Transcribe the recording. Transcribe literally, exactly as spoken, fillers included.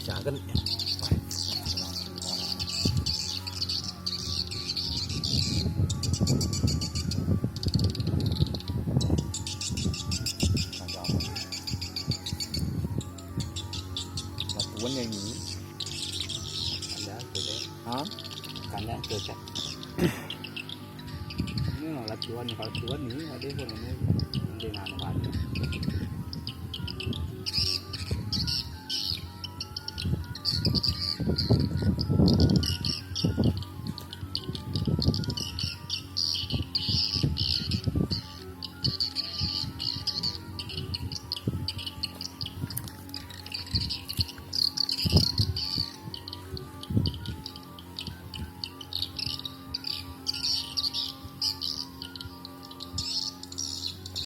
Jangan. Lapuan yang ini. Ada, ada. Hah? Kandang cocok. Ini no, lapuan, kalau lapuan ini ada pun ini. Ini nano ada.